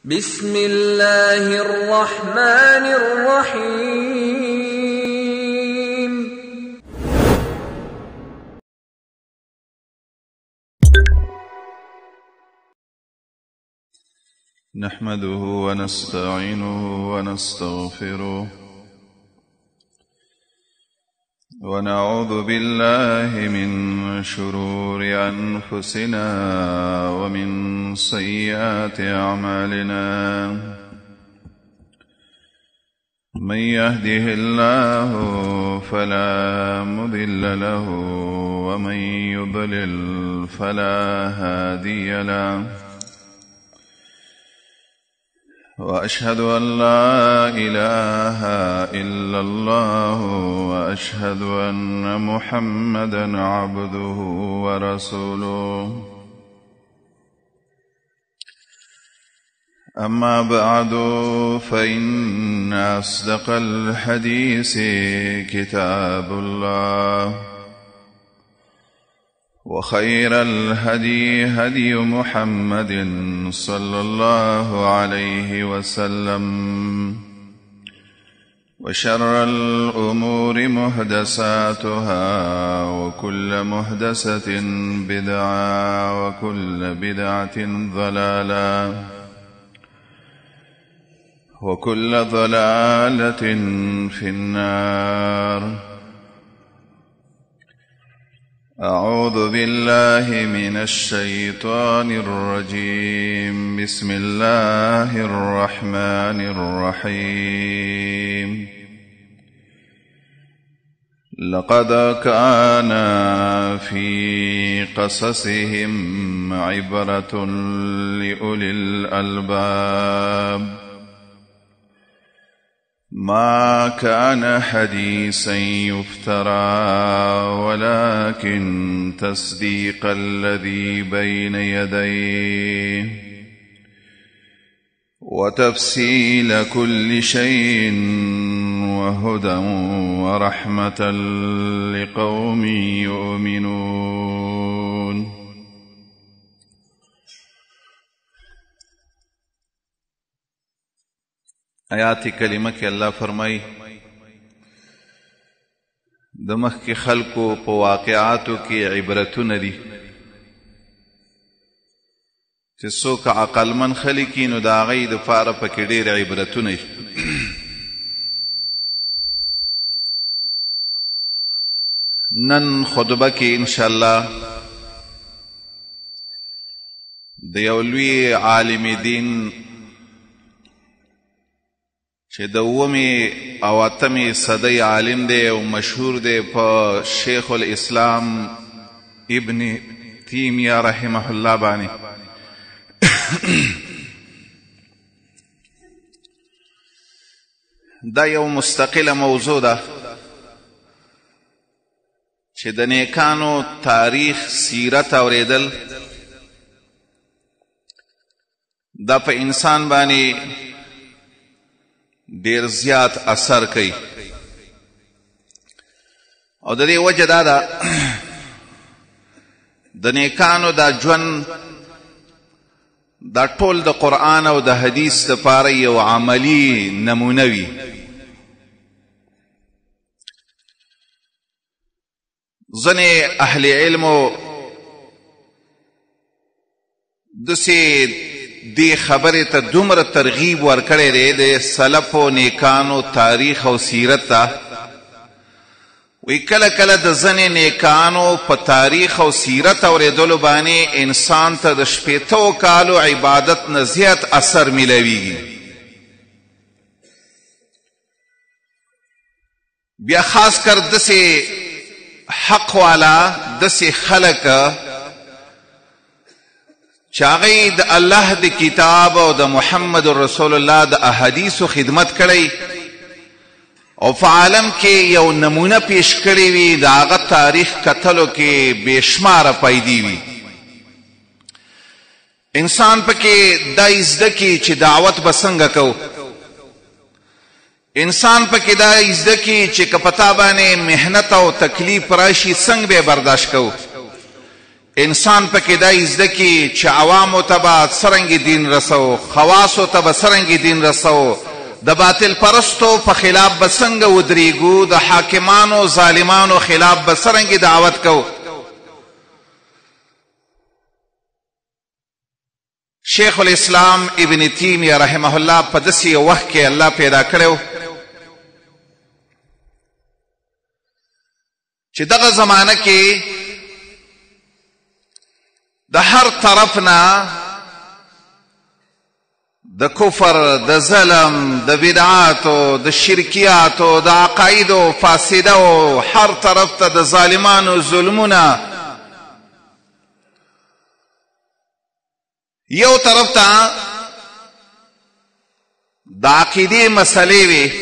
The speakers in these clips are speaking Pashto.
بسم الله الرحمن الرحيم. نحمده ونستعينه ونستغفره ونعوذ بالله من شرور أنفسنا ومن سيئات أعمالنا. من يهده الله فلا مضل له ومن يضلل فلا هادي له. وأشهد أن لا إله إلا الله وأشهد أن محمدا عبده ورسوله. أما بعد، فإن أصدق الحديث كتاب الله، وخير الهدي هدي محمد صلى الله عليه وسلم، وشر الأمور محدثاتها، وكل محدثة بدعة، وكل بدعة ضلالة، وكل ضلالة في النار. أعوذ بالله من الشيطان الرجيم. بسم الله الرحمن الرحيم. لقد كان في قصصهم عبرة لأولي الألباب. ما كان حديثا يفترى، ولكن تصديق الذي بين يديه وتفصيل كل شيء وهدى ورحمة لقوم يؤمنون. آیات کریمه کې الله فرمایي د مخکې خلکو په واقعاتو کې عبرتونه دي چې څوک عقلمن خلک وي نو د هغوی دپاره پکې ډېر عبرتونه دي. نن خطبه کې انشاءالله د یو لوی عالم دین چې د اوومې او اتمې صدۍ عالم دی او مشهور دی په شیخ الاسلام ابن تیمیه رحمه الله باندې، دا یو مستقله موضوع ده چې د نیکانو تاریخ سیرت اورېدل دا په انسان باندې ډیر زیات اثر کوي. او د دې وجه دا ده د نیکانو دا ژوند دا ټول د قرآن او د حدیث لپاره یو عملی نمونه وي. ځینې اهل علمو داسې دې خبرې ته دومره ترغیب ورکړی دی د سلفو نیکانو تاریخ او سیرت ته، وایي کله کله د ځینې نیکانو په تاریخ او سیرت اورېدلو باندې انسان ته د 60 کالو عبادت نه زیات اثر میلاویږي. بیا خاص کر داسې حق والا داسې خلک چې هغوی د الله د کتاب او د محمد رسول الله د احادیثو خدمت کړی او په عالم کې یو نمونه پیش کړی وي، د هغه تاریخ کتلو کې بې شماره فایدې وي. انسان پکې دا زده کړي چې دعوت به څنګه کوو، انسان پکې دا زده کړي چې که په تا باندې محنت او تکلیف راشي څنګه به یې برداشت کوو، انسان پکې دا زده کی چې عوامو ته به څرنګه دین رسو، خواصو ته به څرنګه دین رسو، د باطل پرستو په خلاف به څنګه ودرېږو، د حاکمانو ظالمانو خلاف به څرنګه دعوت کوو. شیخ الاسلام ابن تیمیه رحمه الله په داسې یو وخت کې الله پیدا کړی چې دغه زمانه کې د هر طرف نه د کفر، د ظلم، د بدعاتو، د شرکیاتو، د عقایدو فاسده او هر طرف ته د ظالمانو ظلمونه، یو طرف ته د عقیدې مسلې وي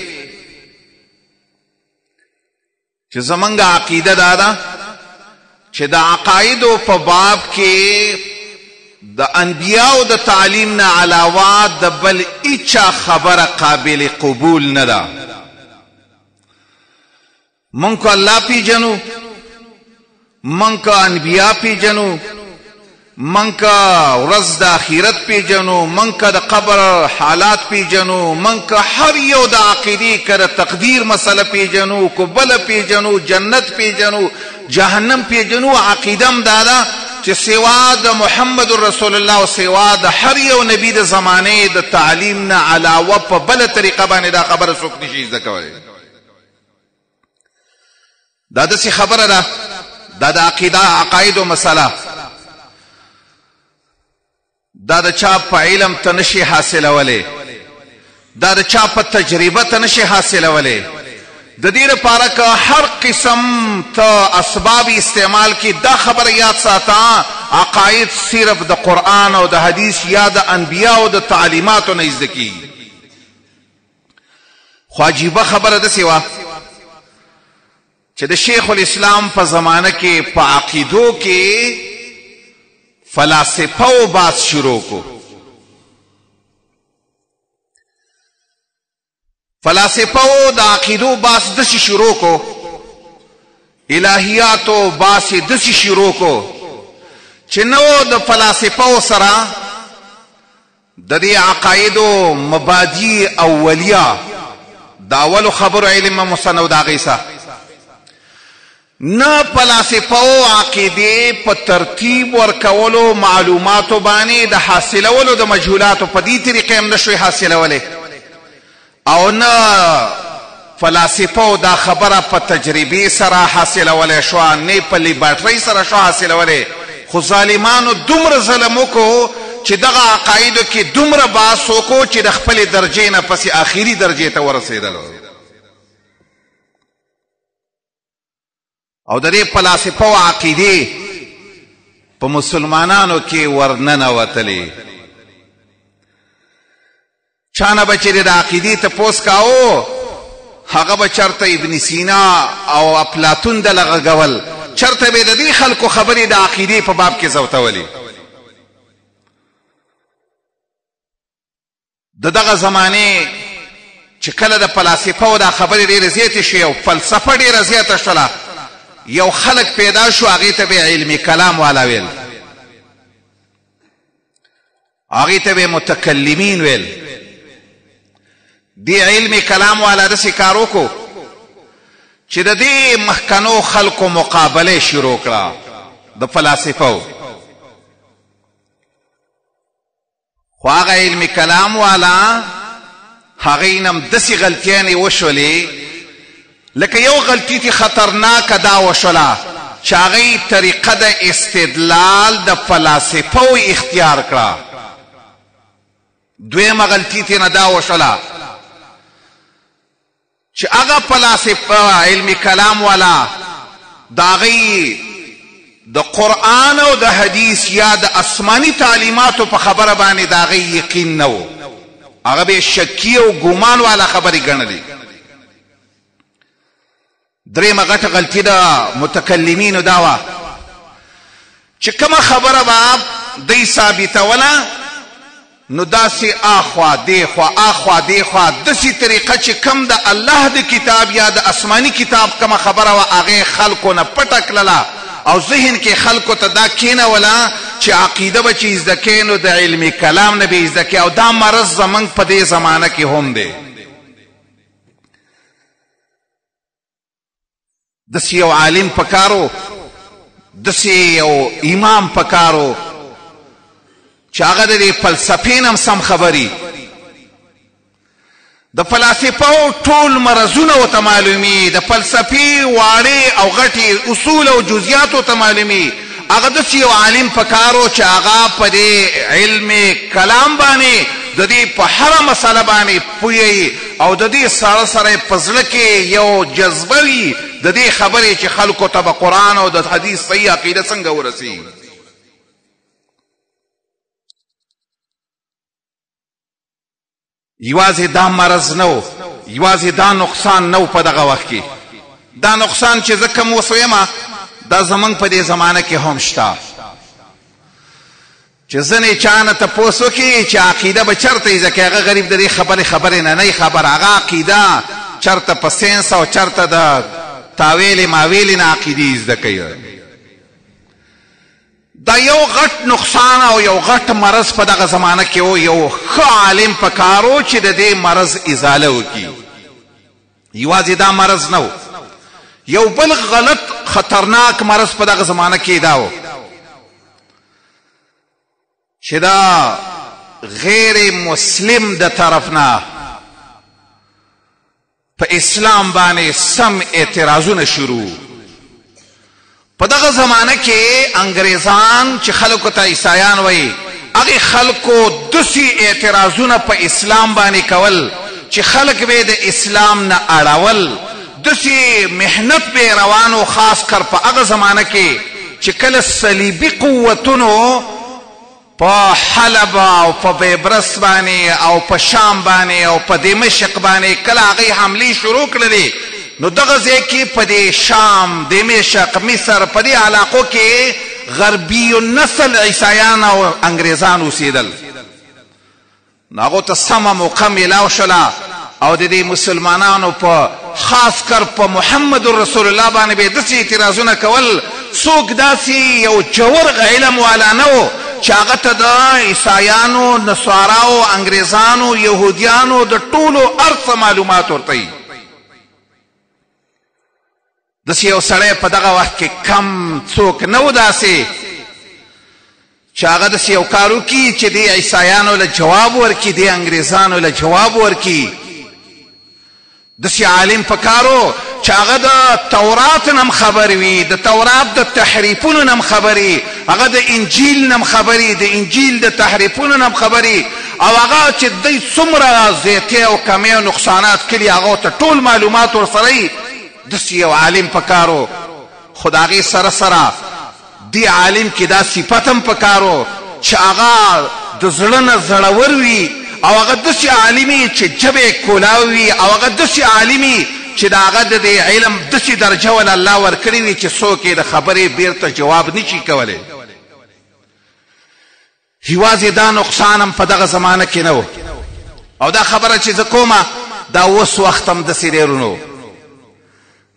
چې زمونږ عقیده دا ده چې د عقایدو په باب کې د انبیاو د تعلیم نه علاوه د بل هیچا خبره قابل قبول نه ده. مونږ که الله پیژنو، مونږ که انبیا پیژنو، مونږ که ورځ د آخرت پیژنو، مونږ که د قبر حالات پیژنو، مونږ که هر یو د عقیدې که د تقدیر مسله پیژنو، که بله پیژنو، جنت پیژنو، جهنم پیژنو، عقیده هم دا ده چې سوا د محمد رسول الله او سوا د هر یو نبي د زمانې د تعلیم نه علاوه په بله طریقه باندې دا خبره څوک نشي زده کولی. دا داسې خبره ده، دا د عقیده عقایدو مسله دا د چا په علم ته نشي حاصلولی، دا د چا په تجربه ته نشي حاصلولی. د دې لپاره که هر قسم ته اسباب استعمال کی، دا خبره یاد ساته، عقاید صرف د قرآن او د حدیث یا د انبیاو د تعلیماتو نه زده کیږي. خو عجیبه خبره داسې وه چې د شیخ الاسلام په زمانه کې په عقیدو کې فلاسفه او باس شروع کو. فلاسفه او د عقیدو باس داسې شروع کو، الهیاتو باس داسې شروع کو چې نو د فلاسفه او سره د دې عقایدو مبادی اولیه د اولو خبرو علم مسنو د هغې سره نه فلاسفه او عقیدې په ترتیب ورکولو معلوماتو باندې د حاصلولو د مجهولاتو په دې طریقې هم نشوي حاصلولی، او نه فلاسفه او دا خبره په تجربې سره حاصلولی شوه، نه په لیبارټرۍ سره شوه حاصلولی. خو ظالمانو دومره ظلم وکړو چې دغه عقایدو کې دومره باس وکړو چې د خپلې درجې نه پسې آخري درجې ته ورسېدلو. او د دې فلاسفه او عقیدې په مسلمانانو کې ورننوتلې. چا نه به چې د عقیدې تپوس کاوه هغه به چېرته ابن سینا او افلاطون دله غږول، چېرته به د دې خلکو خبرې د عقیدې په باب کې زوتولې. د دغه زمانې چې کله د فلاسفه او دا خبرې ډېرې زیاتې شوې او فلسفه ډېره زیاته شوله، یو خلک پیدا شو هغې ته به علم کلام والا ویل، هغې ته به متکلمین ویل. دې علم کلام والا داسې کار وکړو چې د دې مخکنو خلکو مقابله شروع کړه د فلاسفو. خو هغه علم کلام والا هغې نه هم داسې غلطیانې وشولې، لکه یو غلطي تې خطرناکه دا وشوله چې هغې طریقه د استدلال د فلاسفو اختیار کړه. دویمه غلطي تې نه دا وشوله چې هغه فلاسفه علم کلام والا د هغې د قرآن او د حدیث یا د آسماني تعلیماتو په خبره باندې د هغې یقین نه و، هغه به شکی او ګمان والا خبرې ګڼلې. درېیمه غټه غلطي د متکلمینو دا وه چې کومه خبره به دی ثابتوله نو داسې آخوا دیخوا آخوا دیخوا داسې طریقه چې کم د الله د کتاب یا د آسماني کتاب کومه خبره وه هغې خلکو نه پټه کړله او ذهن کې خلکو ته دا کینوله چې عقیده به چې زده کوې نو د علم کلام نه به یې زده کوې، او دا مرض زموږ په دې زمانه کې هم دی. داسې یو عالم پکار و، داسې یو امام پکار و چې هغه د دې فلسفې نه هم سم خبري، د فلاسفو ټول مرضونه ورته معلومي، د فلسفې واړې او غټې اصول او جزئیات ورته معلومي. هغه داسې یو عالم پکار و چې هغه په دې علم کلام باندې د دې په هره مسله باندې پوه او د دې سره سره په زړه کې یو جذبه وي د دې خبرې چې خلکو ته به قرآن او د حدیث صحیح عقیده څنګه ورسي. یوازې دا مرض نه و، یوازې دا نقصان نه و په دغه وخت کې. دا نقصان چې زه کوم اوس وایم دا زمونږ په دې زمانه کې هم شته چې ځینې چا نه تپوس وکړي چې عقیده به چېرته وي، ځکه هغه غریب د دې خبرې خبرې نه نه خبر، هغه عقیده چېرته په ساینس او چېرته د تاویلې ماویلې نه عقیدې زده کوي. دا یو غټ نقصان او یو غټ مرض په دغه زمانه کې و، یو ښه عالم په کار و چې د دې مرض ازاله وکړي. یوازې دا مرض نه و، یو بل غلط خطرناک مرض په دغه زمانه کې دا و چې دا غیر مسلم د طرف نه په اسلام باندې سم اعتراضونه شروع. په دغه زمانه کې انګریزان چې خلکو ته عیسایان وایي، هغې خلکو داسې اعتراضونه په اسلام باندې کول چې خلک به د اسلام نه اړول، داسې محنت به روان و، خاص کر په هغه زمانه کې چې کله صلیبي قوتونو په حلب او په بیبرس باندې او په شام باندې او په دمشق باندې کله هغوی حملې شروع کړلې، نو دغه ځای کې په دې شام، دمشق، مصر، په دې علاقو کې غربي النسل عیسایان او انګریزان اوسېدل. نو هغو ته سمه موقع میلاو شوله او د دې مسلمانانو په خاص کر په محمد رسول الله باندې به یې داسې اعتراضونه کول، څوک داسې یو جور علم والا نه و چې هغه ته د عیسایانو، نصاراو، انګریزانو، یهودیانو د ټولو هر څه معلومات ورته وي. داسې یو سړی په دغه وخت کې کم څوک نه و داسې چې هغه داسې یو کار وکړي چې دې عیسایانو له جواب ورکړي، دې انګریزانو له جواب ورکړي. داسې عالم په کار و چې هغه د تورات نه هم خبر وي، د تورات د تحریفونو نه هم خبر وي، هغه د انجیل نه هم خبر وي، د انجیل د تحریفونو نه هم خبر وي، او هغه چې دوی څومره زیاتې او کمې او نقصانات کړي هغه ته ټول معلومات ورسره وي. داسې یو عالم په کار و. خو د هغې سره سره دې عالم کې دا صفت هم په کار و چې هغه د زړه نه زړور وي، او هغه داسې عالم وي چې ژبه یې کولاو وي، او هغه داسې عالم وي چې د هغه د دې علم داسې درجه ول الله ورکړې وي چې څوک یې د خبرې بیرته جواب نشي کولی. یوازې دا نقصان هم په دغه زمانه کې نه و. او دا خبره چې زه کومه دا اوس وخت هم داسې دی ورونو.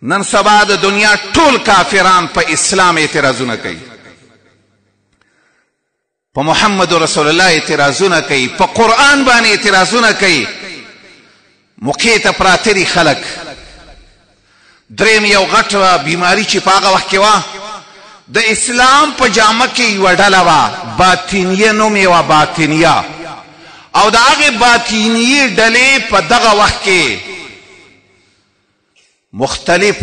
نن سبا د دنیا ټول کافران په اسلام اعتراضونه کوي، په محمد رسول الله اعتراضونه کوي، په قرآن باندې اعتراضونه کوي. موقع ته پراته دي خلک. دریم یو غټه بیماری چې په هغه وخت کې وه، د اسلام په جامه کې یوه ډله وه، باطنیه نوم یې وه، باطنیه. او د هغې باطنیې ډلې په دغه وخت کې مختلف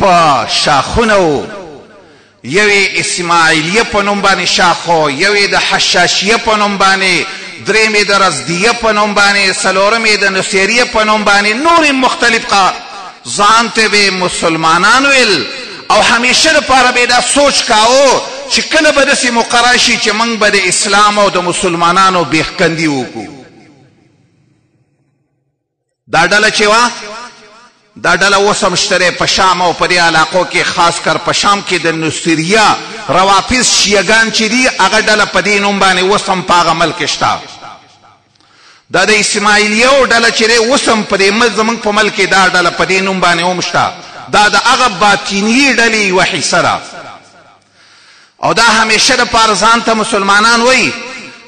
شاخونه وو. یو یې اسماعیلیه په نوم باندې شاخ و، یو یې د حشاشیه په نوم باندې، دریم یې د رزدیه په نوم باندې، څلورم یې د نصیریه په نوم باندې، نور مختلف ځان ته به مسلمانان ویل. او همیشه لپاره به دا سوچ کاوه چې کله به داسې موقع راشي چې موږ به د اسلام او د مسلمانانو بېخکندي وکړو. دا ډله چې وه، دا ډله اوس هم شته دی په شام او په دې علاقو کې، خاص کر په شام کې د نصیریه روافض شیعګان چې دي، هغه ډله په دې نوم باندې اوس هم په هغه ملک کې شته. دا د اسماعیلیو ډله چې دی اوس هم په دې ملک، زموږ په ملک کې دا ډله په دې نوم باندې هم شته. دا د هغه باطنیې ډلې یوه حصه ده. او دا همیشه د پاره ځان ته مسلمانان وایي،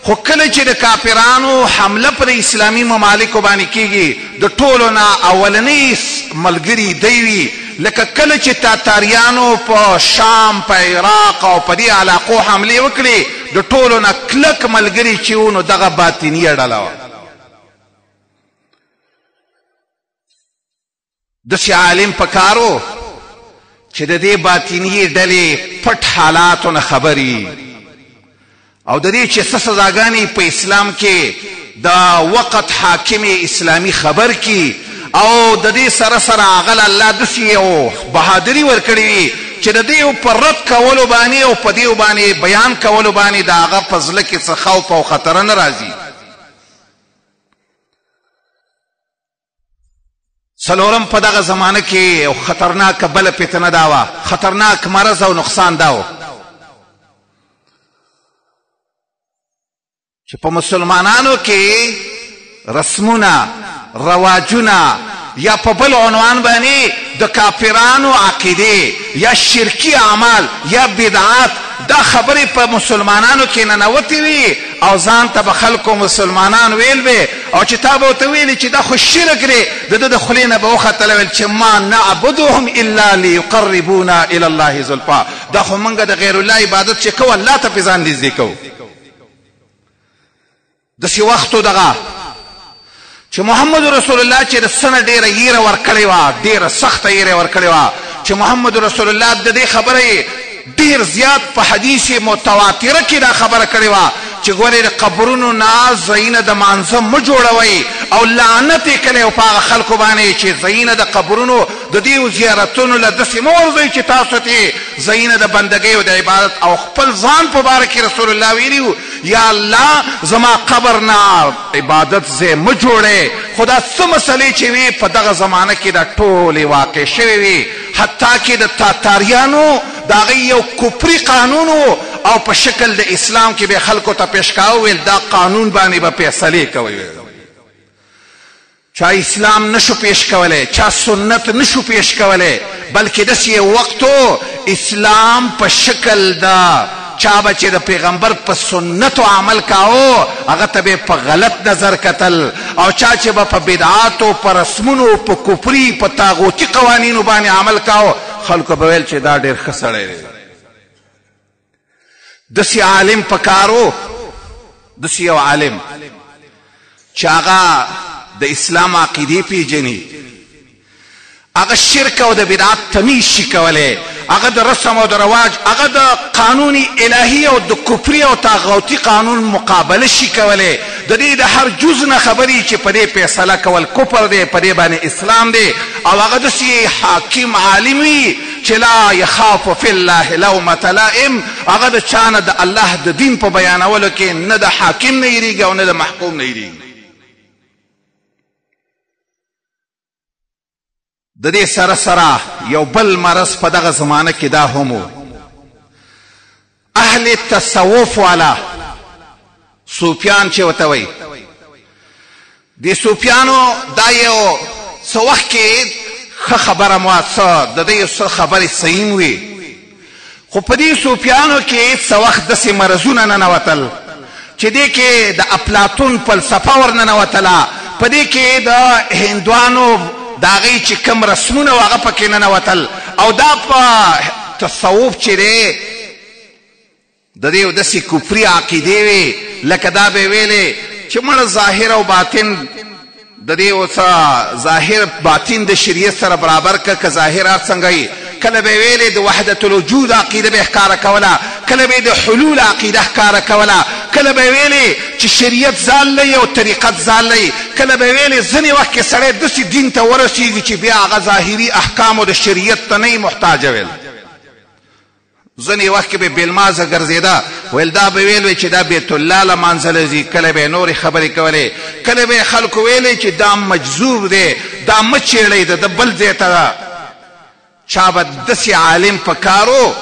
خو کله چې د کافرانو حمله پر اسلامي ممالکو باندې کیږي د ټولو نه اولنی ملګري دی وي. لکه کله چې تاتاریانو په شام، په عراق او په دې علاقو حملې وکړې، د ټولو نه کلک ملګري چې وو نو دغه باطنیه ډله وه. داسې عالم پکار و چې د دې باطنیې ډلې پټ حالاتو نه خبري او د دې چې څه سزاګانې په اسلام کې د وقت حاکم اسلامي خبر کی، او د دې سره سره هغه له الله داسې یو بهادري ورکړې وي چې د دې په رد کولو باندې او په دې باندې بیان کولو باندې د هغه په زړه کې څه خوف او خطر نه راځي. څلورم، په دغه زمانه کې یو خطرناکه بله فتنه دا وه، خطرناک مرض او نقصان دا و چې په مسلمانانو کې رسمونه، رواجونه یا په بل عنوان باندې د کافرانو عقیدې یا شرکي اعمال یا بدعات، دا خبرې په مسلمانانو کې ننوتې وي او ځان ته به خلکو مسلمانان ویل به، او چې تا به ورته ویلي چې دا خو شرک دی، د ده د خولې نه به وختله ویل چې ما نعبدهم الا لیقربونا الی الله زلفا، دا خو موږ د غیر الله عبادت چې کوو الله ته پې ځان نږدې کوو. داسې وخت دغه چې محمد رسول الله چې د څه نه ډېره یېره ورکړې وه، ډېره سخته یېره ورکړې وه، چې محمد رسول الله د دې خبرې ډېر زیات په حدیث متواتره کې دا خبره کړې وه چې ګورې د قبرونو نه ځایونه د مانځه مه جوړوئ، او لعنت یې کړی په هغه خلکو باندې چې ځایونه د قبرونو د دې زیارتونو له داسې مه ورځئ چې تاسو ته ځایونه د بندګۍ او د عبادت. او خپل ځان په باره کې رسول الله ویلي، یا الله زما قبر نه عبادت ځای مه جوړې. خو دا څه مسلې چې وي په دغه زمانه کې دا ټولې واقع شوې وي، حتی کې د تاتاریانو د هغوی یو کفري قانون و او په شکل د اسلام کې به خلکو ته پیش کاوه، ویل دا قانون باندې به فیصلې کوئ. چا اسلام نشو پیش کولی، چا سنت نشو پیش کولی، بلکې داسې یو وخت و اسلام په شکل د چا به چې د پیغمبر په سنتو عمل کاوه هغه ته به په غلط نظر کتل، او چا چې به په بدعاتو، په رسمونو، په کفري، په طاغوتي قوانینو باندې عمل کاوه خلکو به ویل چې دا ډېر ښه سړی دی. داسې عالم پکار و، داسې یو عالم چې هغه د اسلام عقیدې پیژني، هغه شرک او د بدعت تمیز شي کولی، هغه د رسم او د رواج، هغه د قانون الهي او د کفري او طاغوتي قانون مقابله شي کولی، د دې د هر جز نه خبرې چې په دې فیصله کول کفر دی، په دې باندې اسلام دی، او هغه داسې حاکم عالم وي چې لا یخاف فی الله لومة لائم، هغه د چا نه د الله د دین په بیانولو کې نه د حاکم نه یریږي او نه د محکوم نه یریږي. د دې سره سره یو بل مرض په دغه زمانه کې دا هم و، اهل تصوف والا صوفیان چې ورته وایي، د صوفیانو دا یو څه وخت کې ښه خبره مو څه د دې څه خبرې صحیح وي، خو په دې صوفیانو کې څه وخت داسې مرضونه ننوتل چې دې کې د اپلاتون فلسفه ورننوتله، په دې کې د هندوانو د هغې چې کوم رسمونه وو هغه پکې ننوتل، او دا په تصوف چې دی د دې یو داسې کفري عقیدې وې، لکه دا به یې ویلې چې مړه ظاهر او باطن د دې یو څه ظاهر باطن د شریعت سره برابر که، که ظاهر هر څنګه وي. کله به یې ویلې د وحدت الوجود عقیده به یې ښکاره کوله، کله به یې د حلول عقیده ښکاره کوله، کله به یې ویلې چې شریعت ځان لري او طریقت ځان لري، کله به یې ویلې ځینې وخت کې سړی داسې دین ته ورسېږي چې بیا هغه ظاهري احکامو د شریعت ته نه محتاج ویل. ځینې وخت کې به بېلمازه ګرځېده، ویل دا به ویل چې دا بیت الله له مانځله ځي، کله به یې نورې خبرې کولې، کله به یې خلکو ویلې چې دا مجذوب دی، دا مه چېړئ، د ده بل ځای ته ده. چا به داسې عالم په کار و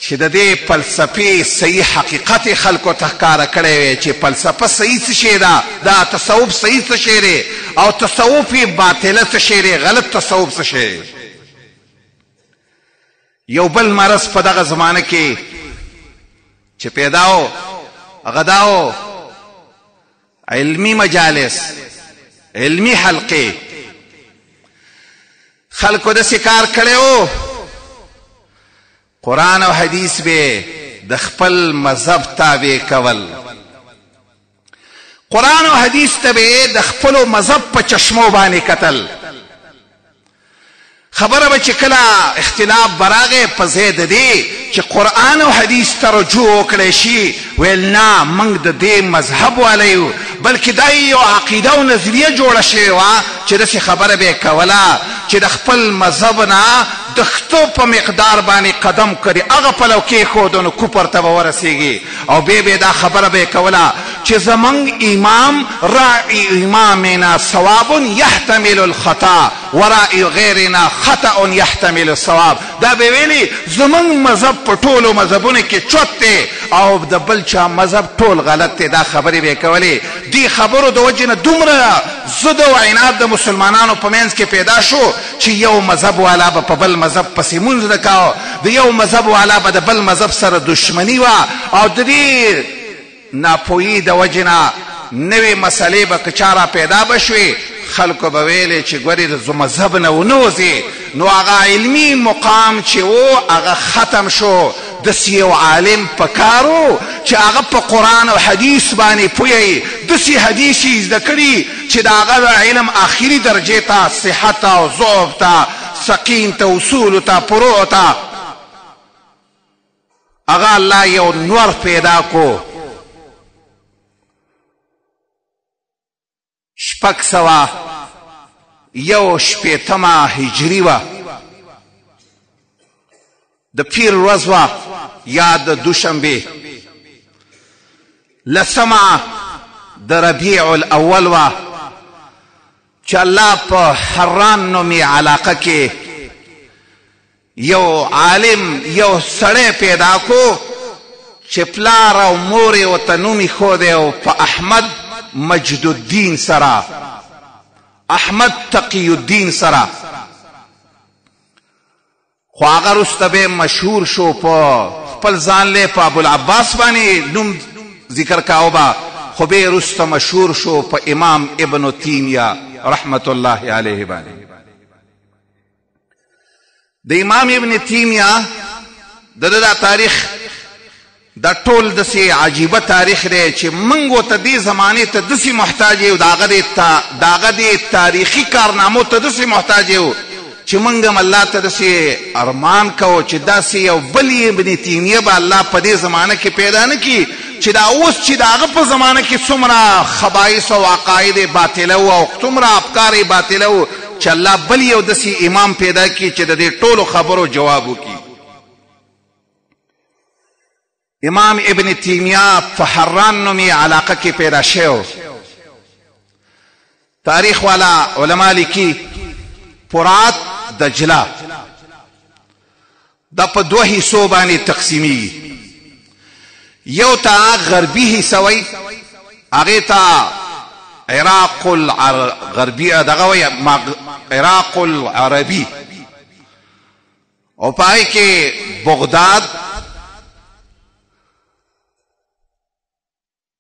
چې د دې فلسفې صحیح حقیقت یې خلکو ته ښکاره کړی وی چې فلسفه صحیح څه شی ده، دا تصوف صحیح څه شی دی، او تصوف یې باطله څه شی دی، غلط تصوف څه شی دی. یو بل مرض په دغه زمانه کې چې پیدا و هغه دا و علمي مجالس، علمي حلقې. خلکو داسې کار کړی و، قرآن او حدیث به د خپل مذهب تابع کول، قرآن او حدیث ته به د خپلو مذهب په چشمو باندې کتل. خبره به چې کله اختلاف به راغی په ځای د دې چې قرآن او حدیث ته رجوع وکړی شي، ویل نه موږ د دې مذهب والا یو، بلکې دا یې یو عقیده او نظریه جوړه شوې وه چې داسې خبره به یې کوله چې د خپل مذهب نه د ښتو په مقدار باندې قدم که دې هغه پلو کېښود نو کفر ته به ورسېږي. او بیا به دا خبره به یې کوله چې زمونږ امام رأی امامنا صواب یحتمل الخطا ورأی غیرنا خطأ یحتمل الصواب. دا به ویلي زمونږ مذهب په ټولو مذهبونو کې چوت دی او د بل چا مذهب ټول غلط دی. دا خبرې به یې کولې. دې خبرو د وجې نه دومره ضد او عناد د مسلمانانو په منځ کې پیدا شو چې یو مذهب والا به په بل مذهب پسې مونځ نه کاوه، د یو مذهب والا به د بل مذهب سره دښمني وه، او د دې ناپوهي د وجې نه نوې مسلې به که چا را پیدا به شوې، خلکو به ویلې چې ګورې د مذهب نه ونه وځې. نو هغه علمي مقام چې و هغه ختم شو. داسې یو عالم پکار و چې هغه په قرآن او حدیث باندې پوه، داسې حدیث یې زده کړي چې د هغه د علم آخري درجې ته، صحت او ضعف ته، سقیم ته، اصولو ته، فروع ته هغه الله یو نور پیدا کو. 661 هجري وه، د پیر ورځ وه یا د دوشنبې، لسمه د ربیع الاول وه چې الله په حران نومې علاقه کې یو عالم یو سړی پیدا کو چې پلار او مور یې ورته نوم ایښودی او په احمد مجد الدین سره، احمد تقی الدین سره. خو هغه وروسته به مشهور شو په خپل ځان له په ابوالعباس باندې نوم ذکر کاوه به، خو به وروسته مشهور شو په امام ابن تیمیه رحمت الله علیه باندې. د امام ابن تیمیه د ده دا تاریخ دا ټول داسې عجیبه تاریخ دی چې موږ ورته دې زمانې ته داسې محتاج یو، د هغه دې تاریخي کارنامو ته داسې محتاج یو چې موږ هم الله ته داسې ارمان کوو چې داسې یو بل ابن تیمیه به الله په دې زمانه کې پیدا نه کړي چې دا اوس چې د هغه په زمانه کې څومره خبایث او عقاید باطله وو او څومره افکار باطله وو، چې الله بل یو داسې امام پیدا کړي چې د دې ټولو خبرو جواب وکړي. امام ابن تیمیه په حران نومې علاقه کې پیدا شوی. تاریخ والا علما لیکي فرات دجله دا په دوه حصو باندې تقسیمیږي. یو ته غربي حصه وایي، هغې ته عراق الغربي دغه وایي، عراق العربي، او په هغې کې بغداد،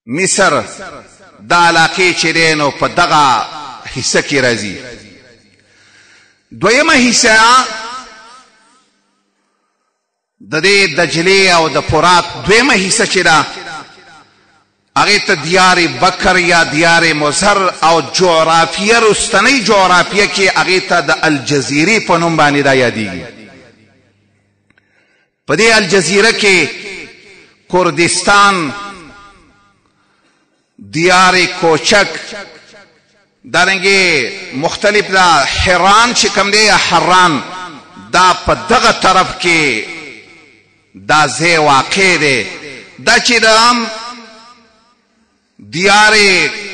مصر دا علاقې چې دی نو په دغه حصه کې راځي. دویمه حصه د دې دجلې او د فرات دویمه حصه چې ده هغې ته دیار بکر یا دیار مضر او جغرافیه، رستنۍ جغرافیه کې هغې ته د الجزیرې په نوم باندې دا یادیږي. په دې الجزیره کې کردستان، دیار کوچک، دارنګې مختلف دا حران چې کوم دی یا حران، دا په دغه طرف کې دا ځای واقع دی. دا چې د دیار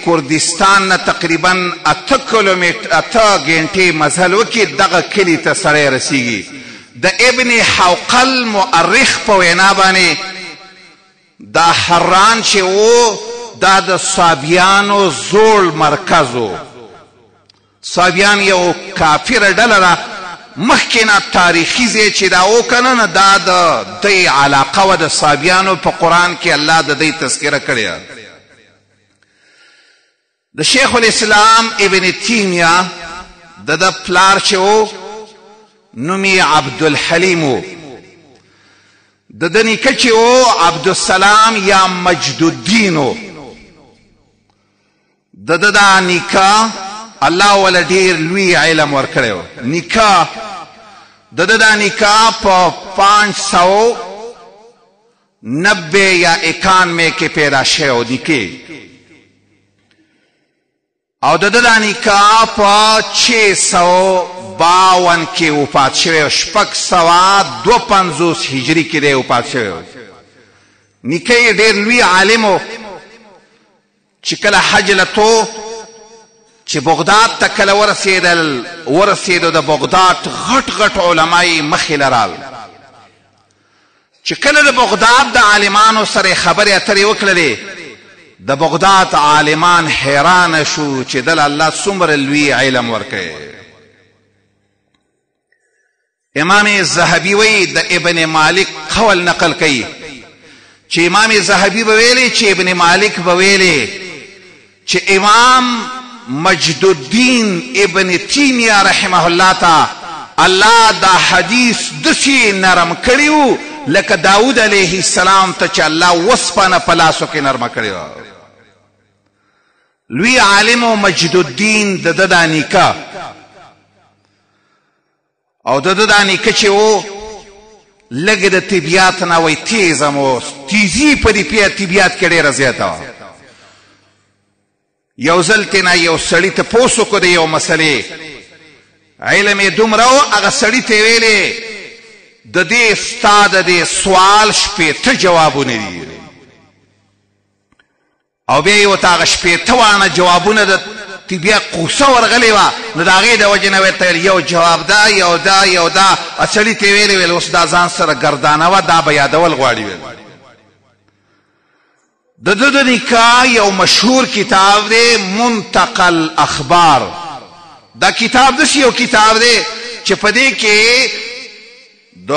کردستان نه تقریبا 8 کیلومتر 8 ګنټې مزل وکړي دغه کلي ته سړی رسیږي. د ابن حوقل مؤرخ په وینا باندې دا حران چې و دا د صابیانو زوړ مرکز و. صابیان یو کافره ډله ده، مخکې نه تاریخي ځای چې دا و که نه، نو دا د دی علاقه وه د صابیانو، په قرآن کې الله د دی تذکره کړې ده. د شیخ الاسلام ابن تیمیه د ده پلار چې و نوم یې عبدالحلیم و، د ده نیکه چې و عبدالسلام یا مجد الدین و. د ده دا نیکه الله وله ډېر لوی علم ورکړی و. نیکه د ده دا نیکه په 590 یا 91 کې پیدا شوی و نیکه، او د ده دا نیکه په 652 کې وفات شوی و، 652 هجري کې دی وفات شوی و. نیکه یې ډېر لوی عالم و چې کله حج له تلو، چې بغداد ته کله ورسېدو، د بغداد غټ غټ علما یې مخې له راغلل. چې کله د بغداد د عالمانو سره خبرې اترې وکړلې، د بغداد عالمان حیران شو چې دله الله څومره لوی علم ورکړی. امام ذهبي وایي د ابن مالک قول نقل کوي چې امام ذهبي به ویلې چې ابن مالک به ویلې چې امام مجد الدین ابن تیمیه رحمه الله ته الله دا حدیث داسې نرم کړی و لکه داود علیه السلام ته چې الله وسپنه په لاسو کې نرمه کړې وه. لوی عالم و مجد الدین د ده دا نیکه، او د ده دا نیکه چې و لږ د طبیعت نه وایي تیز هم و، تیزي په دې طبیعت کې ډېره زیاته وه. یو ځل تېنه یو سړي تپوس وکړو د یو مسلې، علم یې دومره و، هغه سړي ته یې ویلې د دې ستا د دې سوال 60 جوابونه دي، او بیا یې ورته هغه 60 واڼه جوابونه د بیا قوسه ورغلې وه، نو د هغې د وجې نه ورته ویل یو جواب دا، یو دا، یو دا. سړي ته یې ویلې ویل اوس دا ځان سره ګردانوه، دا به یادول غواړي. ویل د ده د نکاح یو مشهور کتاب دی منتقى الاخبار. دا کتاب داسې یو کتاب دی چې په دې کې د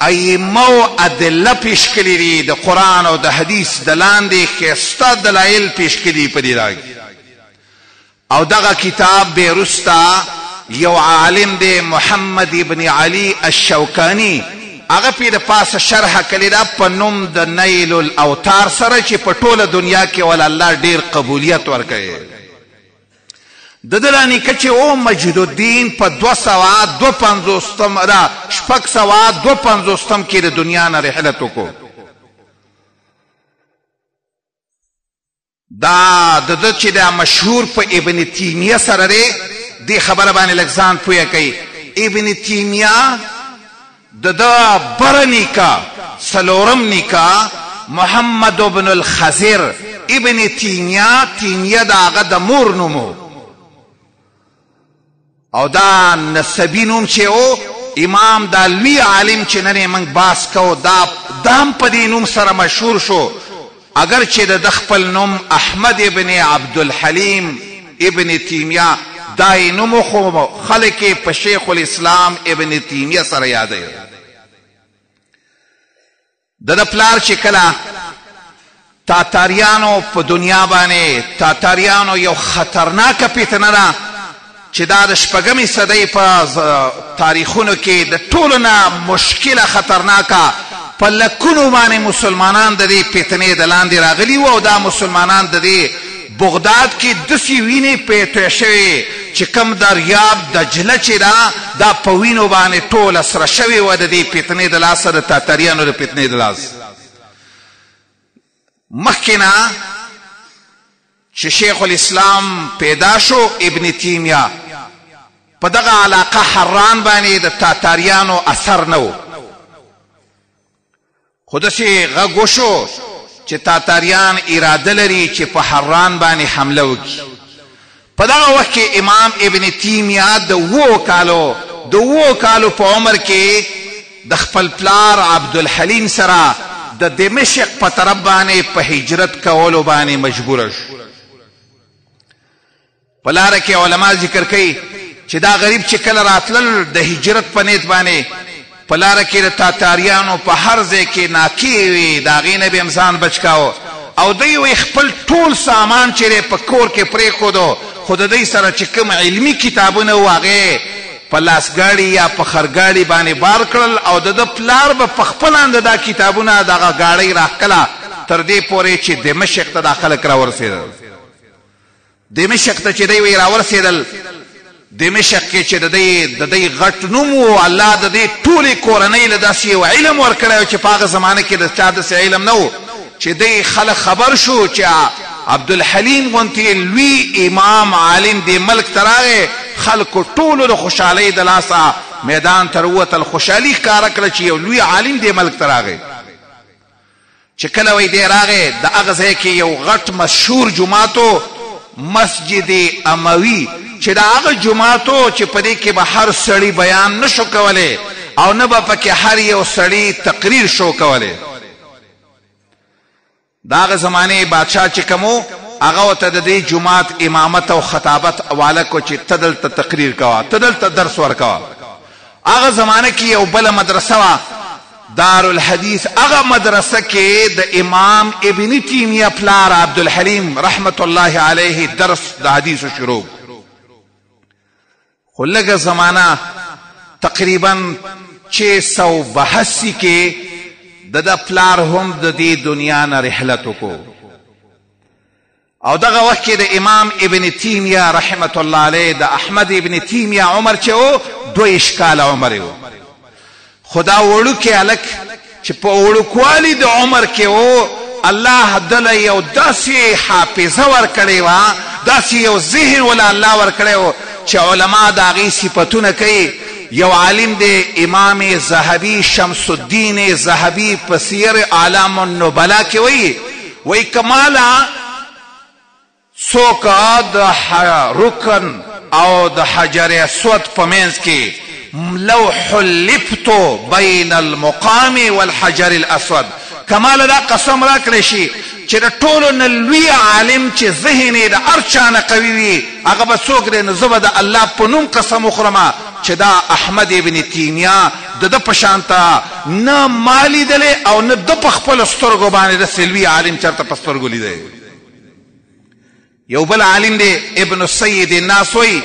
ائمو ادله پیش کړي دي، د قرآن او د حدیث د لاندې ښایسته دلایل پیش کړي دي په دې راګ. او دغه کتاب بیا وروسته یو عالم دی محمد ابن علي الشوکاني هغه پې د پاسه شرح کړې ده په نوم د نیل الاوتار سره، چې په ټوله دنیا کې ول الله ډېر قبولیت ورکوي. د ده دا نیکه چې و مجد الدین په 252 دا 652 کې د دنیا نه رحلت وکړو. دا د ده چې دا مشهور په ابن تیمیه سره دی، دې خبره باندې لږ ځان پوهه کوي. ابن تیمیه د ده بره نیکه، څلورم نیکه محمد بن الخضر ابن تیمیه، تیمیه د هغه د مور نوم و، او دا نسبي نوم چې و امام دا لوی عالم چې نن یې موږ باس کوو، دا هم په دې نوم سره مشهور شو، اګر چې د ده خپل نوم احمد ابن عبدالحلیم ابن تیمیه دا یې نوم و، خو خلک یې په شیخ الاسلام ابن تیمیه سره یادوي. د ده پلار چې کله تاتاریانو په دنیا باندې، تاتاریانو یو خطرناکه فتنه ده چې دا د شپږمې صدۍ په تاریخونو کې د ټولو نه مشکله خطرناکه، په لکونو باندې مسلمانان د دې فتنې د لاندې راغلي وو، او دا مسلمانان د دې بغداد کې داسې وینې پرې شوې چې کوم دریاب دجله چې ده دا په وینو باندې ټوله سره شوې وه د دې فتنې د لاسه، د تاتاریانو د فتنې د لاسه. مخکې نه چې شیخ الاسلام پیدا شو ابن تیمیه، په دغه علاقه حران باندې د تاتاریانو اثر نه و، خو داسې غږ وشو چې تاتاریان اراده لري چې په حران باندې حمله وکړي. په دغه وخت کې امام ابن تیمیه د 7 کالو په عمر کې د خپل پلار عبدالحلیم سره د دمشق په طرف باندې په هجرت کولو باندې مجبور شو. په لاره کې علما ذکر کوي چې دا غریب چې کله راتلل د هجرت په نیت باندې، په لاره کې د تاتاریانو په هر ځای کې ناکې وې، د هغې نه به یې هم ځان بچ کاوه. او دوی وایي خپل ټول سامان چې دی په کور کې پرېښودو، خو د دوی سره چې کوم علمي کتابونه وو هغه یې په لاسګاړي یا په خرګاړي باندې بار کړل، او د ده پلار به په خپل اند دا کتابونه دغه ګاړۍ راښکله تر دې پورې چې دمشق ته دا خلک راورسېدل. دمشق ته چې دی وایي راورسېدل، دمشق کې چې د دی د دی غټ نوم وو، الله د دې ټولې کورنۍ له داسې یو علم ورکړی و چې په هغه زمانه کې د چا داسې علم نه و، چې دی خلک خبر شو چې عبدالحلیم غونتې لوی امام عالم دې ملک ته راغی، خلکو ټولو د خوشحالۍ د لاسه میدان ته راووتل، خوشحالي ښکاره کړه چې یو لوی عالم دې ملک ته راغی. چې کله وایي دی راغی، د هغه ځای کې یو غټ مشهور جومات و، مسجد اموي، چې دا هغه جومات و چې په دې کې به هر سړي بیان نه شو کولی او نه به پکې هر یو سړي تقریر شو کولی. د هغه زمانې بادشاه چې کوم و هغه ورته د دې جومات امامت او خطابت حواله کړو چې ته دلته تقریر کوه، ته دلته درس ورکوه. هغه زمانه کې یو بله مدرسه وه دارالحدیث، هغه مدرسه کې د امام ابن تیمیه پلار عبدالحلیم رحمت الله علیه درس د حدیثو شروع. خو لږه زمانه تقریبا 682 کې د ده پلار هم د دې دنیا نه رحلت وکړو. او دغه وخت کې د امام ابن تیمیه رحمت الله علیه د احمد ابن تیمیه عمر چې و 22 کاله عمر یې و. خو دا وړوکی هلک چې په وړوکوالي د عمر کې و، الله دله یو داسې حافظه ورکړې وه، داسې یو ذهن وله الله ورکړی و چې علما د هغې صفتونه کوي. یو عالم دی امام ذهبي شمس الدین ذهبي په سیر اعلام النبلا کې وایي، وایي که ماله څوک د رکن او د حجر اسود په منځ کې لو حلفت بین المقام والحجر الاسود، که ماله دا قسم راکړی شي چې د ټولو نه لوی عالم چې ذهن یې د هر چا نه قوي وي هغه به څوک دی، نو زه به د الله په نوم قسم وخورم چې دا احمد ابن تیمیه د ده په شان ته نه ما لیدلی او نه ده په خپلو سترګو باندې داسې لوی عالم چېرته په سترګو لیدلی. یو بل عالم دی ابن السید الناس وایي،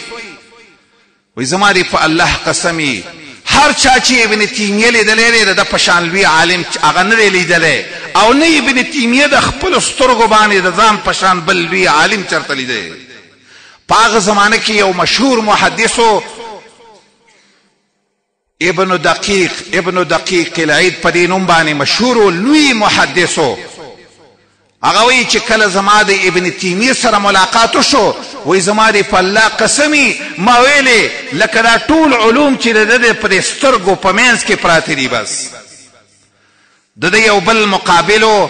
وایي زما دې په الله قسم وي هر چا چې ابن تیمیه لیدلی دی د ده په شان لوی عالم هغه نه دی لیدلی او نه ابن تیمیه د خپلو سترګو باندې د ځان په شان بل لوی عالم چېرته لیدلی. په هغه زمانه کې یو مشهور محدث و ابن دقیق، ابن دقیق العید په دې نوم باندې مشهور و، لوی محدث و. هغه وایي چې کله زما د ابن تیمیه سره ملاقات وشو، وایي زما دې په الله قسمي ما ویلې لکه دا ټول علوم چې د ده په دې سترګو په منځ کې پراته دي. بس د ده یو بل مقابل و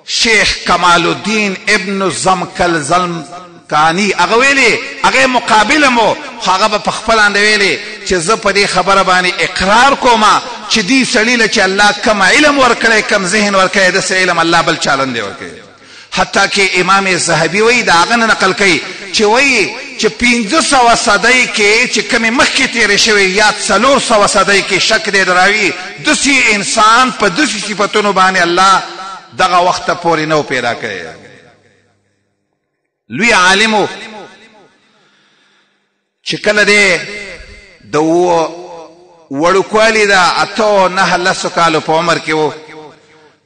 شیخ کمال الدین ابن زمکل زمکانی، هغه ویلې هغه مقابل هم و، خو هغه به په خپل اند ویلې چې زه په دې خبره باندې اقرار کوم چې دې سړي له چې الله کوم علم ورکړی، کوم ذهن ورکړی، داسې علم الله بل چا له نه دی ورکړی. حتی کې امام ذهبي وایي د هغه نه نقل کوي چې وایي چې 500 صدۍ کې چې کومې مخکې تېرې شوې یا 400 صدۍ کې شک دی د راوي، داسې انسان په داسې صفتونو باندې الله دغه وخته پورې نه و پیدا کړی. لوی عالم و چې کله دی د وړوکوالي د 8 9 10 کالو په عمر کې و،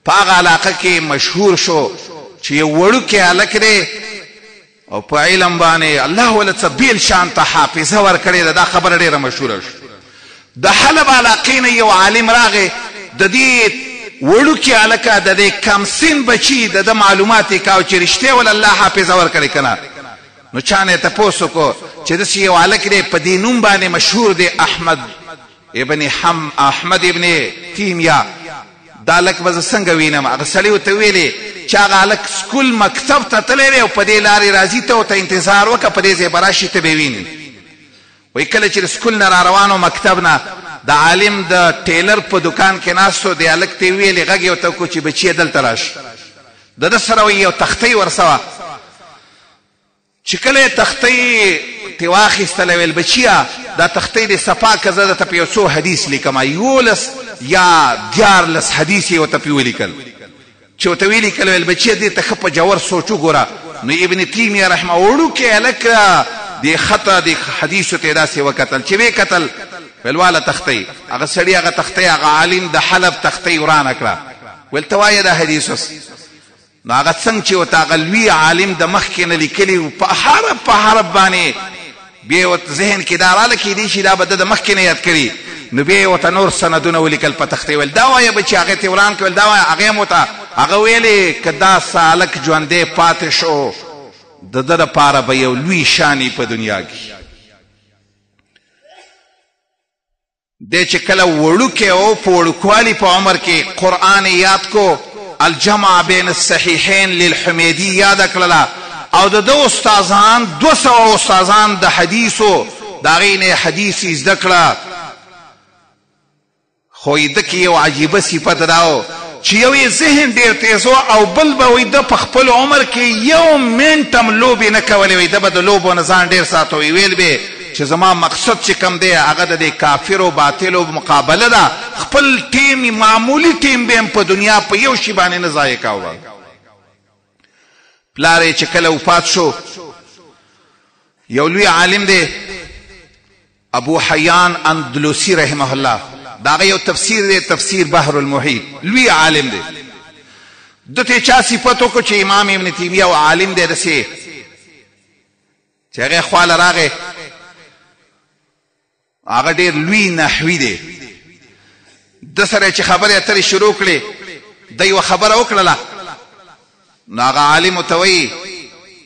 په هغه علاقه کې مشهور شو چې یو وړوکی هلک دی او په علم باندې الله وله څه بېل شان ته حافظه ورکړې ده. دا خبره ډېره مشهوره شو. د حلب علاقې نه یو عالم راغی، د دې وړوکي هلکه د دې کم سن بچي د ده معلومات یې کاوه چې رښتیا وله الله حافظه ورکړې که نه. نو چا نه یې تپوس وکړو چې داسې یو هلک دی په دې نوم باندې مشهور دی احمد ابن حم احمد ابن تیمیه، دا هلک به زه څنګه وینم؟ هغه سړي ورته وویلې چې هغه هلک سکول مکتب ته تللی دی او په دې لارې راځي، ته ورته انتظار وکړه، په دې ځای به راشي، ته به یې وینې. وایي کله چې د سکول نه را روان و مکتب نه، د عالم د ټیلر په دوکان کې ناست و، دې هلک ته یې وویلې، غږ یې ورته وکړو چې بچیه دلته راشه. د ده سره وایي یو تختۍ ورسه وه. چې کله یې تختۍ ترې واخیستله، ویل بچیه دا تختۍ دې صفا که، زه درته په یو څو حدیث لیکم. 11 یا 13 حدیث یې ورته پرې ولیکل. چې ورته ویې لیکل، ویل بچیه دې ته ښه په ژور سوچ وګوره. نو ابن تیمیه رحمه وړوکی هلک دې خط دې حدیثو ته یې داسې وکتل، چې ویې کتل ویل واله تختۍ. هغه سړي هغه تختۍ، هغه عالم د حلب تختۍ ورانه کړه، ویل ته وایه دا حدیث اوس. نو هغه څنګه چې ورته هغه لوی عالم د مخکې نه لیکلي وو په حرف په حرف باندې، بیا یې ورته ذهن کې دا راله کېدای شي دا به ده د مخکې نه یاد کړي، نو بیا یې ورته نور سندونه ولیکل په تختې، ویل دا وایه بچي، هغې ته وران کړ، ویل دا وایه، هغې هم ورته هغه ویلې که دا سالک ژوندی پاتې شو د ده دپاره به یو لوی شان وي په دنیا کې. دی چې کله وړوکی و، په وړوکوالي په عمر کې قرآن یې یاد کو، الجمع بین الصحیحین للحمیدي یاده کړله، او د ده استادان 200 استادان د حدیثو، د هغې نه یې حدیث زده کړه. خو یې ده کې یو عجیبه صفت دا و چې یو یې ذهن ډېر تېز و، او بل به وایي ده په خپل عمر کې یو منټ هم لوبې نه کولې، وایي ده به د لوبو نه ځان ډېر ساته، وایي ویل به چې زما مقصد چې کوم دی هغه د دې کافرو باطلو مقابله ده، خپل ټیم معمولي ټیم به هم په دنیا په یو شي باندې نه ضایع کاوه. پلار یې چې کله وفات شو، یو لوی عالم دی ابو حیان اندلوسی رحمه الله، د هغه یو تفسیر دی، تفسیر بحر المحیط، لوی عالم دی. ده ته چا صفت وکړو چې امام ابن تیمیه او عالم دی، داسې چې هغې خواله راغی، هغه ډېر لوی نحوي دی، ده سره چې خبرې اترې شروع کړې، ده یوه خبره وکړله، نو هغه عالم ورته وایي،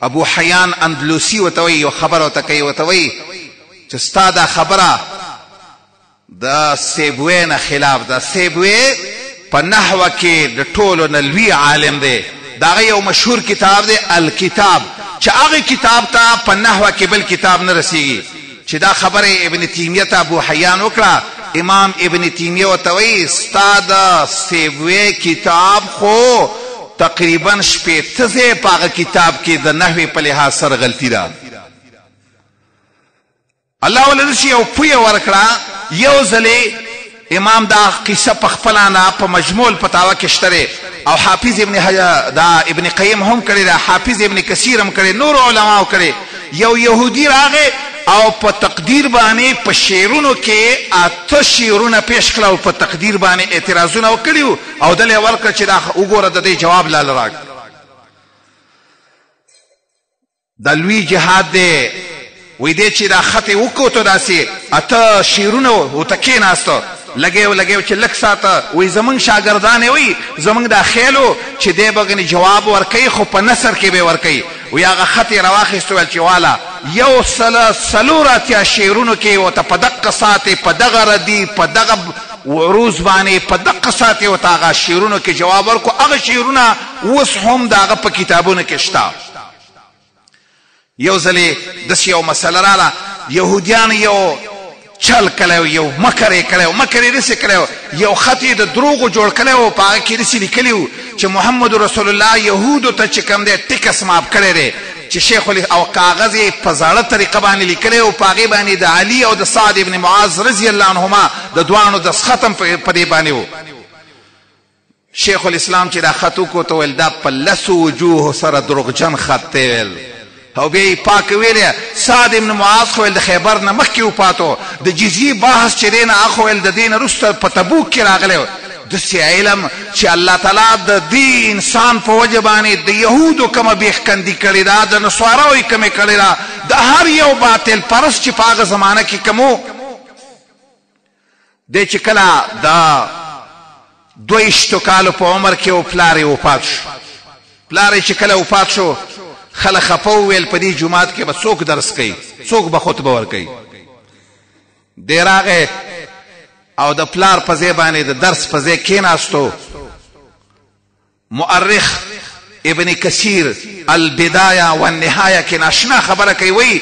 ابو حیان اندلوسی ورته وایي، یوه خبره ورته کوي، ورته وایي چې ستا دا خبره د سیبوی نه خلاف ده. سیبوی په نحوه کې د ټولو نه لوی عالم دی، د هغه یو مشهور کتاب دی الکتاب، چې هغه کتاب ته په نحوه کې بل کتاب نه رسیږي. چې دا خبره ابن تیمیه ته ابو حیان وکړه، امام ابن تیمیه ورته وایي ستا د سیبوی کتاب خو تقریبا 60 ځای په هغه کتاب کې د نحوې په لحاظ سره غلطي ده. الله ول داسې یو پویه ورکړه. یو ځلې امام دا قصه په خپله نه په مجموع الفتاوه کې شته دی، او حافظ ابن دا ابن قیم هم کړې ده، حافظ ابن کثیر هم کړې، نورو علماو کړې. یو یهودي راغی او په تقدیر باندې په شعرونو کې 8 شعرونه پیش کړه، او په تقدیر باندې اعتراضونه وکړي، او دله یې ورکړه چې دا وګوره د دې جواب لاله راکړه. دا لوی جهاد دی. وایي دی چې دا خط یې وکوتو داسې 8 شعرونه ورته کښېناسته، لګی و لګی و چې لږ ساته، وایي زمونږ شاګردان یې وایي زمونږ دا خیال و چې دی به ګنې جواب ورکوي، خو په نثر کې به یې ورکوي. وایي هغه خط یې راواخیست، ویل چې والا 184 شعرونو کې ورته په دقه ساعت په دغه ردي په دغه عروض باندې په دقه ساعت ورته هغه شعرونو کې جواب ورکړو. هغه شعرونه اوس هم د هغه په کتابونو کې شته. یو ځلې داسې یو مسله راله، یهودیانو یو چل کړی و، یو مکر یې کړی و، مکر یې داسې کړی و، یو خط یې د دروغو جوړ کړی و، په هغه کې داسې لیکلي وو چې محمد رسول الله یهودو ته چې کوم دی ټیکس معاف کړی دی، چې شیخ او کاغذ یې په زاړه طریقه باندې لیکلی و، په هغې باندې د علي او د سعد ابن معاذ رضی الله عنهما د دواړو دستخط هم په دې باندې و. شیخ الاسلام چې دا خط وکوت، ویل دا په 10 وجوهو سره دروغجن خط دی، ویل او بیا یې پاک ویلی سعد ابن معاذ خو ویل د خیبر نه مخکې وپاتو، د جزیې بحث چې دی نه هغه خو ویل د دې نه وروسته په تبوک کې راغلی و. داسې علم چې الله تعالی د دې انسان په وجه باندې د یهودو کومه بېخکندي کړې ده، د نصاراو یې کومې کړې ده، د هر یو باطل پرست چې په هغه زمانه کې کوم و، دی چې کله د 22 کالو په عمر کې و، پلار یې وفات شو. پلار یې چې کله وفات شو، خلک خفه وویل په دې جومات کې به څوک درس کوي، څوک به خطبه ورکوي. دی راغی او د پلار په ځای باندې د درس په ځای کېناستو. مؤرخ ابن کثیر البدایه والنهایه کې ناشنا خبره کوي، وایي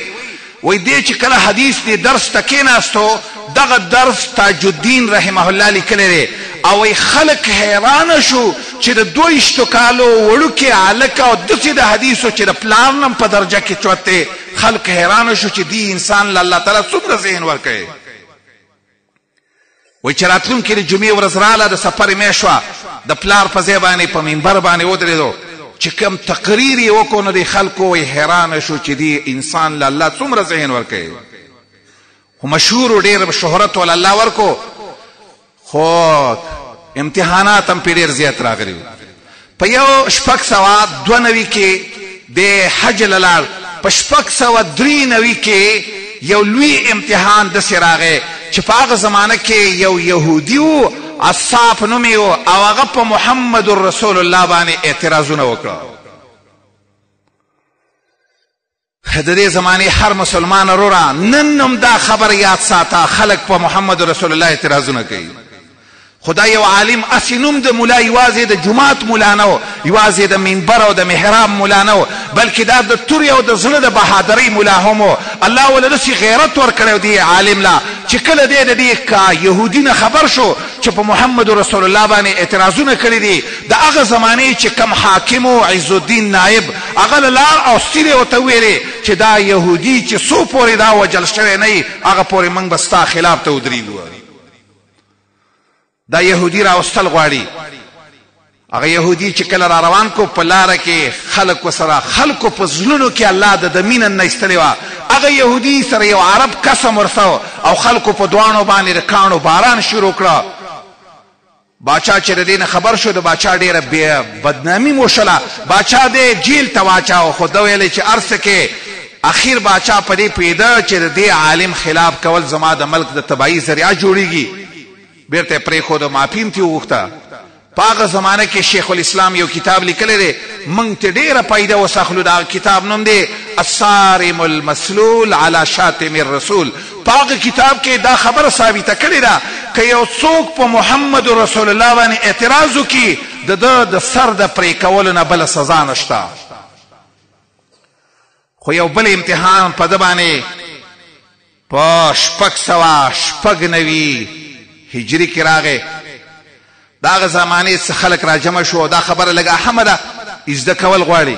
وایي دی چې کله حدیث دی درس ته کېناستو، دغه درس تاج الدین رحمه الله لیکلی دی، او وایي خلک حیرانه شو چې د 22 کالو وړوکی هلک او داسې د حدیثو چې د پلار نه هم په درجه کې چوت دی. خلک حیران شو چې دې انسان له الله تعالی څومره ذهن ورکړی. وایي چې راتلونکې د جمعې ورځ راله، د سفر میاشت وه، د پلار په ځای باندې په منبر باندې ودرېدو، چې کوم تقریر یې وکړو نو د خلکو وایي حیران شو چې دې انسان له الله څومره ذهن ورکړی. خو مشهور و، ډېر شهرت ول الله ورکو، خو امتحانات هم پرې ډېر زیات راغلي وو. په یو 692 کې د حج له لاړ، په 693 کې یو لوی امتحان داسې راغی چې په هغه زمانه کې یو یهودي و، عصاف نوم یې و، او هغه په محمد رسول الله باندې اعتراضونه وکړه. د دې زمانې هر مسلمان وروره نن هم دا خبر یاد ساته، خلک په محمد رسول الله اعتراضونه کوي. خو دا یو عالم هسې نوم د ملا یوازې د جومات ملا نه و، یوازې د منبر او د محراب ملا نه و، بلکې دا د تورې او د زړه د بهادرۍ ملا هم و. الله وله داسې غیرت ورکړی دې عالم له چې کله دی د دې یهودي نه خبر شو چې په محمد رسول الله باندې اعتراضونه کړي دي، د هغه زمانې چې کوم حاکم و عز الدین نایب، هغه له لاړ او سیرې ورته وویلې چې دا یهودي چې څو پورې دا وژل شوی نه وي هغه پورې موږ به ستا خلاف ته ودرېږو. دا یهودي راوستل غواړي. هغه یهودي چې کله را روان کو په لاره کې خلک ورسره، خلکو په زړونو کې الله د ده مینه نه ایستلې وه. هغه یهودي سره یو عرب قسم ورسه او خلکو په دواړو باندې د کاڼو باران شروع کړه. باچا چې د دې نه خبر شو، د باچا ډېره بدنامي مو شوله، باچا دی جیل ته واچاوه. خو ده ویلې چې هر څه کې اخیر باچا په دې پوهېده چې د دې عالم خلاف کول زما د ملک د تباهي ذریعه جوړېږي، بېرته یې پرېښوده، معافي هم ترې وغوښته. په هغه زمانه کې شیخ الاسلام یو کتاب لیکلی دی، موږ ترې ډېره فایده اوس اخلو. د هغه کتاب نوم دی الصارم المسلول علی شاتم الرسول. په هغه کتاب کې دا خبره ثابته کړې ده که یو څوک په محمد رسول الله باندې اعتراض وکړي د ده د سر د پرې کولو نه بله سزا نشته. خو یو بل امتحان په ده باندې په 696 هجري کې راغی. د هغه زمانې څه خلک راجمع شو او دا خبره لږه اهمه ده، زده کول غواړي.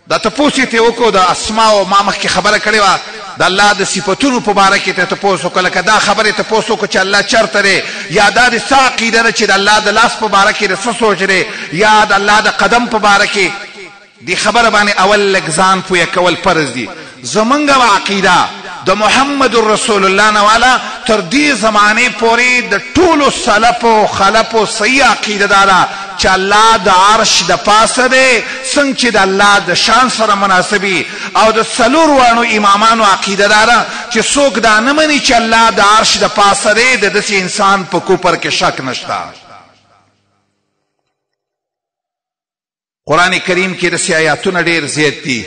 دا تپوس یې ترې وکړو د اسماء، ما مخکې خبره کړې وه د الله د صفتونو په باره کې ترې تپوس وکړو، لکه دا خبرې تپوس وکړو چې الله چېرته دی، یا دا د څه عقیده ده چې د الله د لاس په باره کې د څه سوچ دی، یا د الله د قدم په باره کې. دې خبره باندې اول لږ ځان پوهه کول فرض دي. زمونږ عقیده د محمد رسول الله نه والا تر دې زمانې پورې د ټولو سلفو خلفو صحیح عقیده دا ده چې الله د عرش د پاسه دی، څنګه چې د الله د شان سره مناسبي. او د څلور واړو امامانو عقیده دا ده چې څوک دا نه مني چې الله د عرش د پاسه دی، د داسې انسان په کفر کې شک نشته. قرآن کریم کې داسې آیاتونه ډېر زیات دي.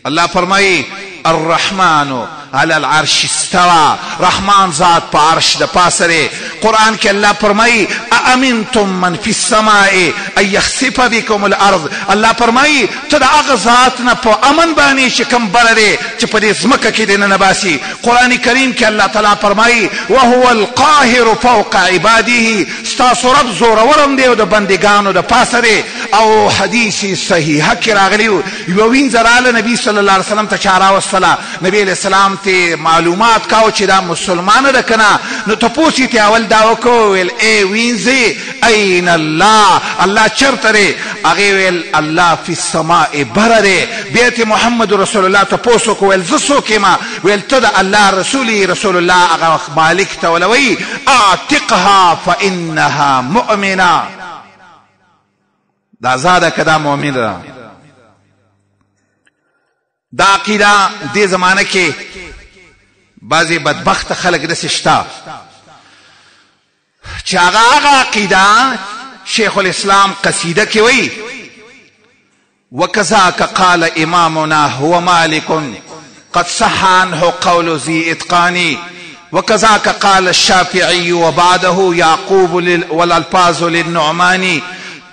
الله فرمایي الرحمن علی العرش استوى، رحمان ذات په عرش د پاسه دی. قرآن کې الله فرمایي أأمنتم من فی السماء أن يخسف بكم الأرض. الله فرمایي ته د هغه ذات نه په امن باندې چې کوم بره دی چې په دې ځمکه کې دې ننه باسي. قرآن کریم کې الله تعالی فرمایي وهو القاهر فوق عباده، ستاسو رب زورور هم دی او د بندګانو د پاسه دی. او حدیث صحیحه کې راغلی یوه وینځه راله نبی صلی الله علیه وسلم ته چا راوستله، نبی علیه السلام ته معلومات کاو چې دا مسلمانه ده که نه. نو تپوس یې ترې اول دا وکړو، ویل ای وینځې این الله، الله چېرته دی؟ هغې ویل الله فی السماء بره دی. بیا ترې محمد رسول الله تپوس وکړو، ویل زه څوک یم؟ ویل ته د الله رسول یې. رسول الله هغه مالک ته وله وایي اعتقها فانها مؤمنه. دا آزاده که دا مؤمن ده. دا عقیده دې زمانه کې بعضې بدبخته خلک داسې شته چې هغه هغه عقیده شیخ الاسلام قصیده کې وایي وکذاک قال امامنا هو مالک قد صح عنه قول ذي اتقان، وكذاك قال الشافعي وبعده يعقوب والالفاظ للنعمان.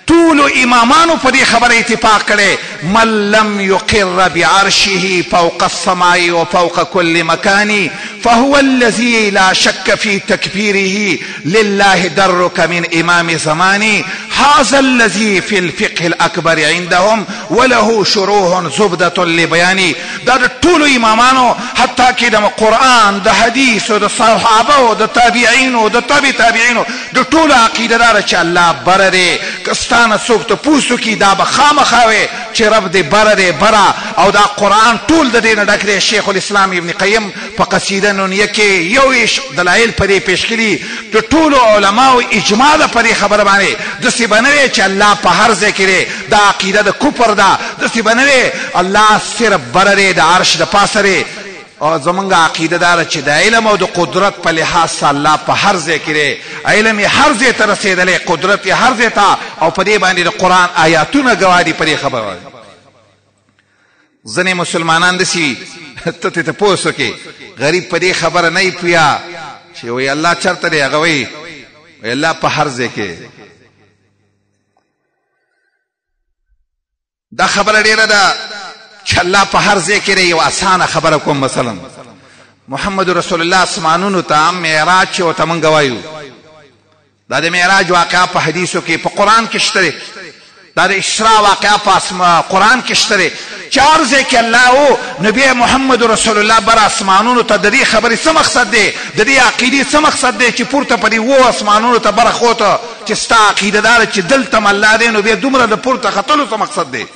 ټولو امامانو په دې خبره اتفاق کړی من لم يقر بعرشه فوق السماء وفوق كل مكان فهو الذي لا شک في تکفیره لله درک من امام زماني هذا الذي في الفقه الاکبر عندهم وله شروح زبدة لبيان. دا د ټولو امامانو حتی کې د قرآن، د حدیث، د صحابه، د تابعینو، د تابع تابعینو د ټولو عقیده دا ده چې الله بره دی. که ستا نه څوک تپوس وکړي دا به خامخا وي چې رب دې بره دی بره. او دا قرآن ټول د دې نه ډک دی. شیخ الاسلام ابن قیم په قصیده نونیه کې 21 دلایل په دې پیش کړي. د ټولو علماو اجماع ده په دې خبره باندې. داسې به نه وي چې الله په هر ځای کې دی، دا عقیده د کفر ده. داسې به نه وي الله صرف بره دی، د عرش د پاسه دی. او زمونږ عقیده دا ده چې د علم او د قدرت په لحاظ سره الله په هر ځای کې دی، علم یې هر ځای ته رسېدلی، قدرت یې هر ځای ته، او په دې باندې د قرآن آیاتونه ګواه دي په دې خبره باندې. ځینې مسلمانان داسې وي، ته ترې تپوس وکړې، غریب په دې خبره نه وي پویه چې وایي الله چېرته دی، هغه وایي الله په هر ځای کې. دا خبره ډیره ده چې الله په هر ځای کې دی. یو اسانه خبره کوم، مثلا محمد رسول الله اسمانونو ته معراج چې ورته مونږ وایو، دا د معراج واقعه په حدیثو کې په قرآن کې شته دی، دا د اسراء واقعه په قرآن کې شته دی چې هر ځای کې الله و، نو بیا محمد رسول الله بر اسمانونو ته د دې خبرې څه مقصد دی، د دې عقیدې څه مقصد دی چې پورته په دې اوو اسمانونو ته بره خوته، چې ستا عقیده دا ده چې دلته هم الله دی، نو بیا دومره د پورته ختلو څه مقصد دی؟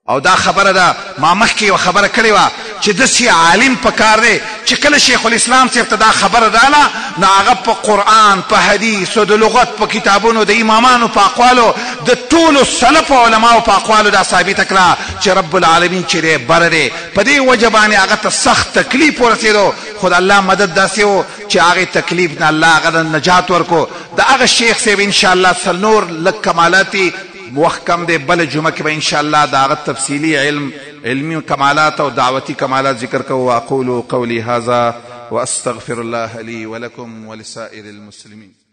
او دا خبره ده، ما مخکې یوه خبره کړې وه چې داسې عالم په کار دی چې کله شیخ الاسلام صاحب ته دا خبره راله، نو هغه په قرآن، په حدیث، د لغت په کتابونو، د امامانو په اقوالو، د ټولو سلف علماو په اقوالو دا ثابته کړه چې رب العالمین چې دی بره دی. په دې وجه باندې هغه ته سخت تکلیف ورسېدو، خو د الله مدد داسې و چې هغې تکلیف نه الله هغه نجات ورکړو. د هغه شیخ صاحب انشاءالله څه نور لږ کمالات دي، وخت کم دی، بله جمعه کې به انشاءالله د هغه تفصیلي علم، علمي کمالات او دعوتي کمالات ذکر کوو. واقول قولي هذا واستغفر الله لي ولكم ولسائر المسلمين.